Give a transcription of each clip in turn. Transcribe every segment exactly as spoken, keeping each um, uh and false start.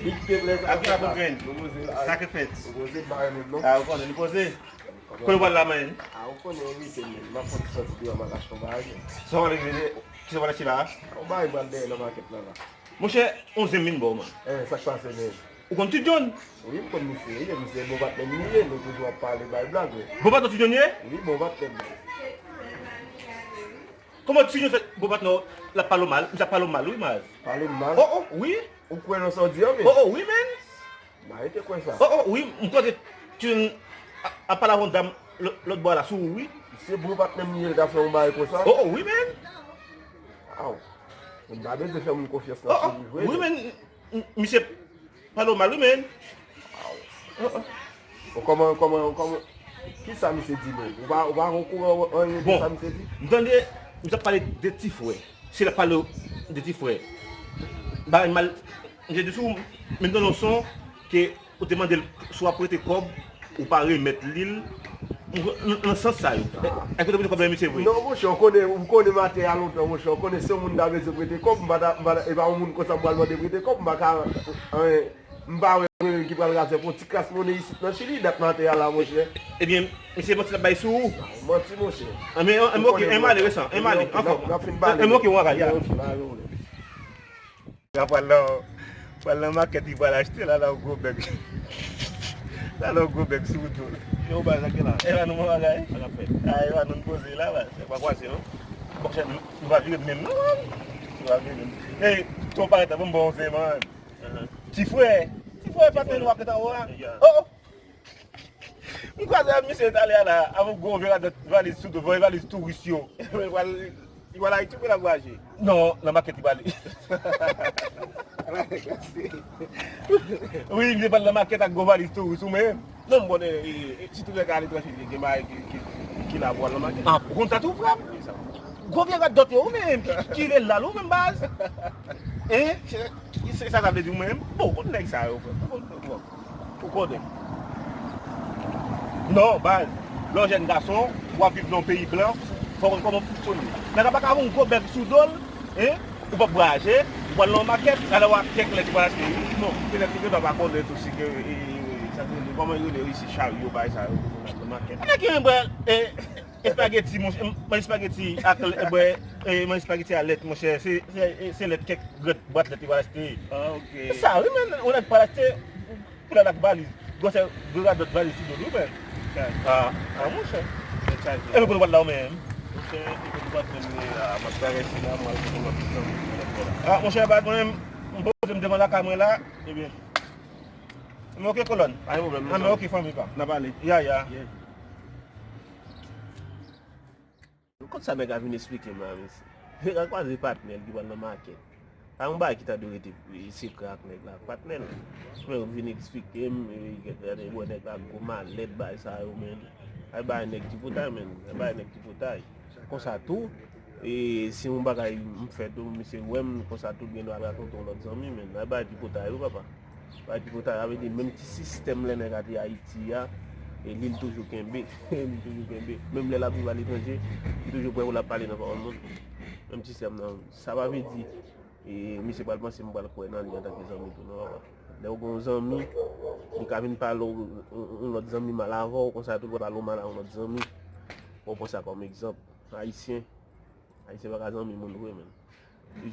Li kite plè sa. Ak la pou grenn. Nou poze la. Sa k fèt? Nou poze bare menm non. Ah, ou konnen li poze. Kote w pral la, man? Ah, ou konnen envite m. M ap fè ti sòti deyò, m al achte yon bagay. Sa w pral regle? Kisa w pral achte la? Yon bagay m pral dèyè nan makèt la la. Monchè, yon zen m vin ba w, man. Eh, sa k pase menm? Ou konn Ti John? Wi, m konn misye. Wi, misye bon patnè m li ye. Nou toujou ap pale, bay blag, wi. Bon patnè Ti John ye? Wi, bon patnè m. Kòman Ti John fè bon patnè w, l ap pale w mal? Misye ap pale w mal, wi, Maz. Pale m mal? Oh, oh, wi. Ou kwè nan sa w di an, men? Oh, oh, wi, men. M arete kwè sa. Oh, oh, wi, m kwè ke Ti John a, ap pale avè yon dam lò-, lòt bò la sou ou, wi. Se bon patnè m li ye, l ta fè yon bagay konsa? Oh, oh, wi, men. Aw. M pa bezwen fè moun konfyans nan. Oh, oh, wi, men. M-, misye pale w mal, wi, men. Aw. Oh, oh. Bon, kòman, kòman, kòman, kisa misye di menm? Ou pa, ou pa okouran anyen de sa misye di? Bon, m tande misye ap pale de ti frè. Se l ap pale de ti frè. Bagay mal, misye di sou ou, men m tande yon son ke ou te mande l si w ap prete kòb, ou pa remèt li l. Nan, nan sans sa yo. Èske w te prete kòb la, misye vre? Non, monchè, ou konnen, ou konnen m atè a lontan, monchè. Ou konnen si yon moun ta bezwen prete kòb, m pa ta, m pa ta, e pa yon moun konsa m pral mande prete kòb, m pa ka, anyen. M pa wè mwen menm ki pral razè pou yon ti kras monnen isit nan Chili, dat m atè a la, monchè. Ebyen, misye manti l ap bay sou ou. Manti, monchè. Anben, anben, ok, anben, ale, resan, anben, ale, anfòm. N ap fin pale. Anben, ok, w a gade. Anben, ok, pa gen pwoblèm. Pral nan, pral nan makèt, li pral achte, la, la, yon gwo bèg. La, la, yon gwo bèg sou do l. Yo, ba, sa ki la? E pa nou, mwen bagay. Sa k ap fèt? A, e pa nou, n poze la, ba. Se pa kwaze, non? Monchè, nou pa vire menm, non, man. Nou pa vire menm. Ey, ton parèt la, ban m ba w yon zen, man. Ti frè, ti frè patnè nou ak anwo a. Oh, oh. M kwaze ak misye talè a la, avè yon gwo vye radòt valiz sou do, vye valiz touris yo. Li pral, li pral Ayiti pou l ap vwayaje? Non, nan makèt li prale. Wi, misye pral nan makèt ak gwo valiz touris, ou menm? Non, m konnen, e, e, sitou lè k aletranje, gen, gen bagay ki, ki, ki la pou al nan makèt. Ah, ou konn sa tou, frè m? Wi, sa. Gwo vye radòt yo, ou menm, ki, ki rele la, ou menm, baz? Hein? Se, se sa sa vle di, ou menm? Bon, ou konn nèg sa yo, frè. Ou konn, ou konn, ou konnen. Non, baz, lè w jèn gason, w ap viv nan yon peyi blan, fò w konn kòman pou fonksyone. Nèg la pa ka avè yon gwo bèg sou do l, hein? Ou p ap vwayaje, ou pral nan yon makèt, talè w a kèk lè ki pral achte wi. Non, petèt li gentan pa konnen tou si ke, e, e, sa k rele, kòman yo rele isi, charyo, bagay sa yo, pou moun al nan makèt. Nèg ki renmen bwè, e, espageti, monchè, m, manje espageti ak, e, bwè, e, manje espageti a lèt, monchè, se, se, se lèt kèk grenn bwat lèt li pral achte. Ah, ok. Se sa, wi, men, yon nèg pral achte, Pou l al ak valiz. Gwosè, gwo radòt valiz sou do l, wi, men. Chaj. Ah, ah, monchè. Tèt chaje. E mwen konn w al la, ou menm? Monchè, e konn w al menm, men, ah, m ap travèse la, m al pou lòt zòn, lòt bò la. Ah, monchè, pa konnen, m poze m devan lakay mwen la. Ebyen. Men ok, kolòn. Pa gen pwoblèm, non. Ah, men ok, fanmi pa. N ap pale. Ya, ya. Yeah. Kòm sa nèg la vin esplike m la, mesye. Nèg la kwaze patnè l ki pral nan makèt. Pa yon bagay ki ta dwe rete, e, sekrè ak nèg la, ak patnè l. Men yo vin esplike m, e, gade, wè nèg la gwo malèt, bagay sa yo, men. Ay bay nèg tripotay, men. Ay bay nèg tripotay. Konsa tou, e, si yon bagay m fè tou, misye wè m, konsa tou, l gen dwa al rakonte yon lòt zanmi, men. Ay bay tripotay, wi, papa. Bay tripotay, sa vle di menm ti sistèm lè nèg la te Ayiti a, e li l toujou kenbe, li toujou kenbe. Menm lè l ap viv aletranje, li toujou prè pou l ap pale nan pawòl moun. Menm ti sistèm nan, sa pa vle di, e, misye pral panse m pral kwè nan li antanke zanmi tou, non, papa. Lè w gen yon zanmi, li ka vin pale w, yon, yon lòt zanmi mal avè w, konsa tou l pral pale w mal a yon lòt zanmi. Fò w pran sa kòm egzanp. Ayisyen, Ayisyen pa ka zanmi moun vre, men.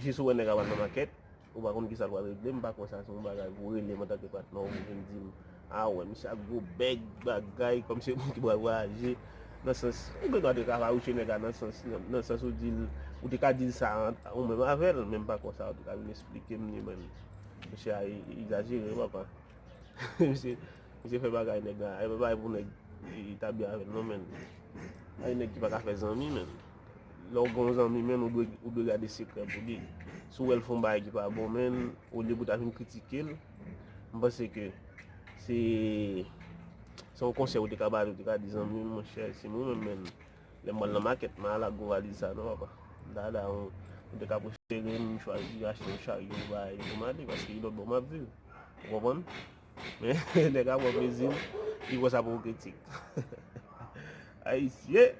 Jis ou wè nèg la pral nan makèt, ou pa konn kisa l pral regle, m pa kwè sa se yon bagay pou w rele m antanke patnè w, pou w vin di m, a wè, misye ak gwo bèg, bagay, kòm se moun ki pral vwayaje, nan sans, ou gen dwa te ka fawouche nèg la nan sans, nan, nan sans ou di l, ou te ka di l sa an, ou menm avè l, men m pa kwè sa, ou te ka vin esplike m li, men misye a e-, egzajere, papa. Misye, misye fè bagay nèg la, e pa bagay pou nèg, e, ta byen avè l, non, men. Ay nèg ki pa ka fè zanmi, men. Lè w gen yon zanmi, men, ou dwe, ou dwe gade sekrè pou li. Si w wè l fè yon bagay ki pa bon, men, olye pou w ta vin kritike l, m panse ke se, se yon konsèy ou te ka ba li, ou te ka di, zanmi m, monchè, si mwen menm, men, lè m pral nan makèt, m al ak gwo valiz sa, non, papa. M ta da yon, ou te ka prefere m chwazi achte yon charyo, bay, pou m ale, paske lòt bò m ap viv. Ou konprann? Men, nèg la pran plezi l, li pran sa pou yon kritik. Ayisyen!